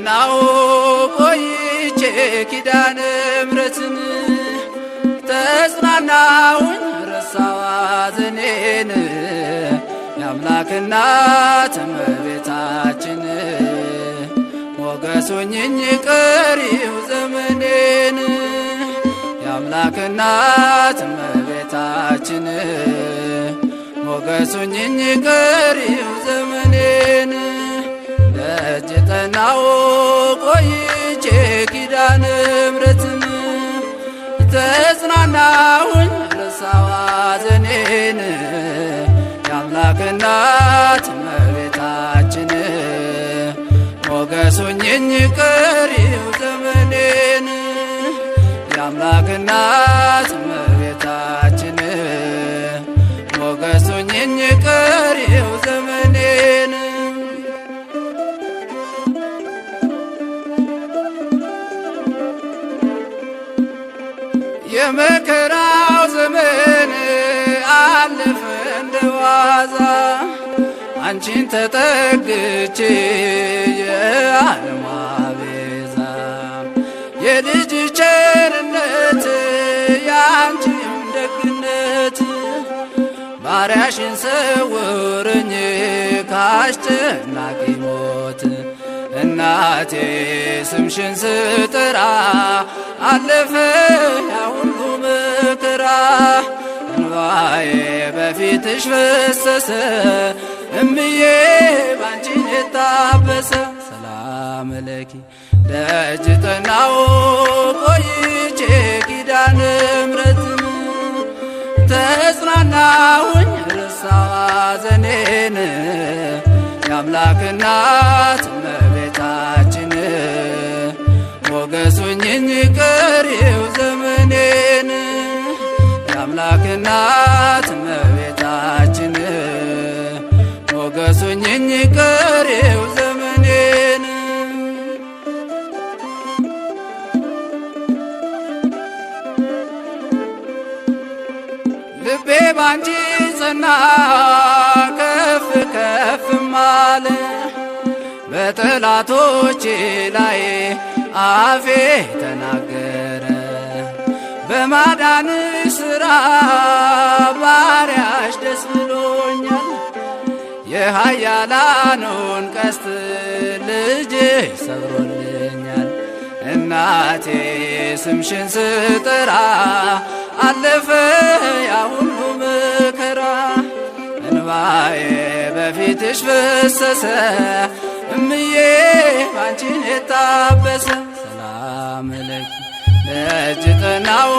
ጠናው ቆይቼ ኪዳነ ምሕረትን ተጽናናሁኝ ረሳሁ ሐዘኔን የአምላክ እናት እመቤታችን ሞገሱኝኝ ቀሪው ዘመኔን የአምላክ እናት እመቤታችን ሞገሱኝኝ ቀሪው ዘመኔን ደጅ ጠናው ቆይቼ ኪዳነ ምሕረትን ተጽናናሁኝ ረሳሁ ሐዘኔን የአምላክ እናት እመቤታችን ሞገሱኝኝ ቀሪው ዘመኔን የአምላክ እናት እመቤታችን ሞገሱኝኝ ቀሪው ዘመኔን። የመከራው ዘመን አለፈ እንደዋዛ አንቺን ተጠግቼ የዓለሟ ቤዛ የልጅ ቸርነት የአንቺም ደግነት ባሪያሽን ሰውርኝ ካስጨናቂ ሞት እናቴ ስምሽን ስጠራ አለፈ ያ ሁሉ መከራ እንባዬ በፊትሽ ፈሰሰ እምዬ ባንቺ የታበሰ ሰላም ለኪ ደጅ ጠናው ቆይቼ ኪዳነ ምሕረትን ተጽናናሁኝ ረሳሁ ሐዘኔን የአምላክ እናት እመቤታችን ሞገሱኝኝ ቀሪው ዘመኔን የአምላክ እናት እመቤታችን ሞገሱኝኝ ቀሪው ዘመኔን። ልቤ ባንቺ ጸና ከፍ ከፍ ማለ በጠላቶቼ ላይ አፌ ተናገረ በማዳንሽ ሥራ ባሪያሽ ደስ ብሎኛል የኃያላኑን ቀስት ልጅ ሰብሮልኛል እናቴ ስምሽን ስጠራ አለፈ ያ ሁሉ መከራ እንባዬ በፊትሽ ፈሰሰ እምዬ ባንቺን የታበሰ ሰላም ለኪ ደጅ ጠናው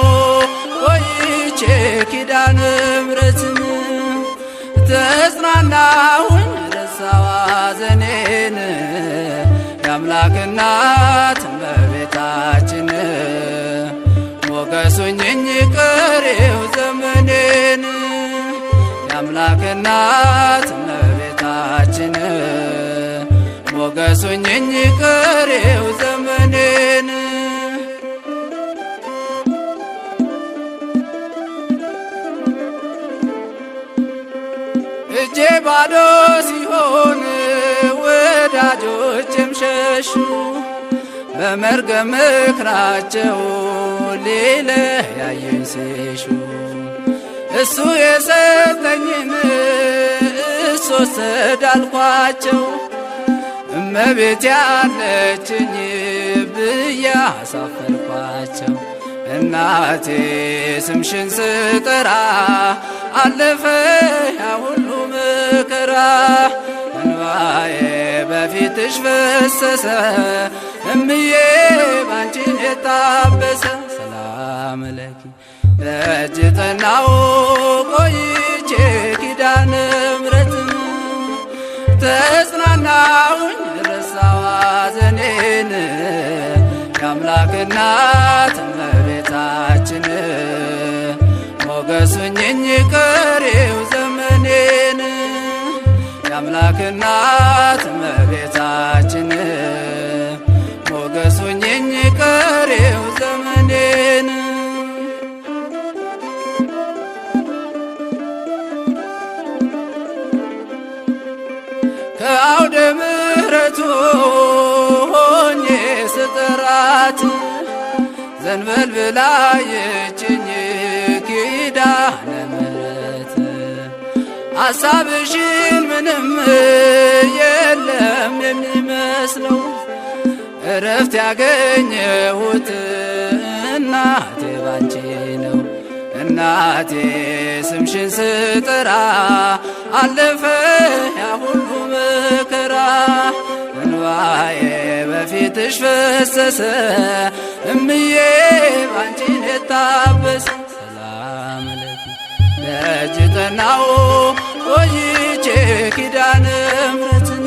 ቆይቼ ኪዳነ ምሕረትን ተጽናናሁኝ ረሳሁ ሐዘኔን የአምላክ እናት እመቤታችን ሞገሱኝኝ ቀሪው ዘመኔን የአምላክ እናት እመቤታችን ሞገሱኝኝ ቀሪው ዘመኔን። እጄ ባዶ ሲሆን ወዳጆቼም ሸሹ በመርገም ምክራቸው ሊለያዩኝ ሲሹ እሱ የሰጠኝን እሱ ወሰደ አልኳቸው እመቤት ያለችኝ ብዬ አሳፈርኳቸው። እናቴ ስምሽን ስጠራ አለፈ ያ ሁሉ መከራ እንባዬ በፊትሽ ፈሰሰ እምዬ ባንቺን የታበሰ ሰላም ለኪ ደጅ ጠናው ቆይቼ ኪዳነ ምሕረትን ተጽናናሁኝ ረሳሁ ሐዘኔን የአምላክ እናት እመቤታችን ሞገሱኝኝ ቀሪው ዘመኔን የአምላክ እናት እመቤታችን ሞገሱኝኝ ቀሪው ዘመኔን። ከአውደ ምሕረቱ ሆኜ እናት ዘንበል ብላ የችኝ ኪዳነ ምሕረት አሳብሽን ምንም የለም የሚመስለው እረፍት ያገኘሁት እናቴ ባንቺ ነው። እናቴ ስምሽን ስጠራ አለፈ ያ ሁሉ መከራ። እንባዬ በፊትሽ ፈሰሰ እምዬ ባንቺ የታበሰ። ሰላም ለኪ ደጅ ጠናው ቆይቼ ኪዳነ ምሕረትን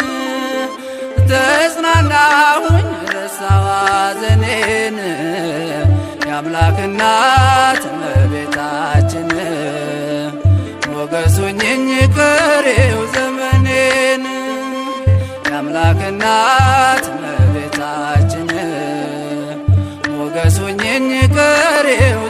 ተጽናናሁኝ ረሳዋ ሐዘኔን የአምላክ እናት እመቤታችን ሞገሱኝኝ ቀሪው ዘመኔን የአምላክ እናት እመቤታችን ሞገሱኝኝ ቀሪው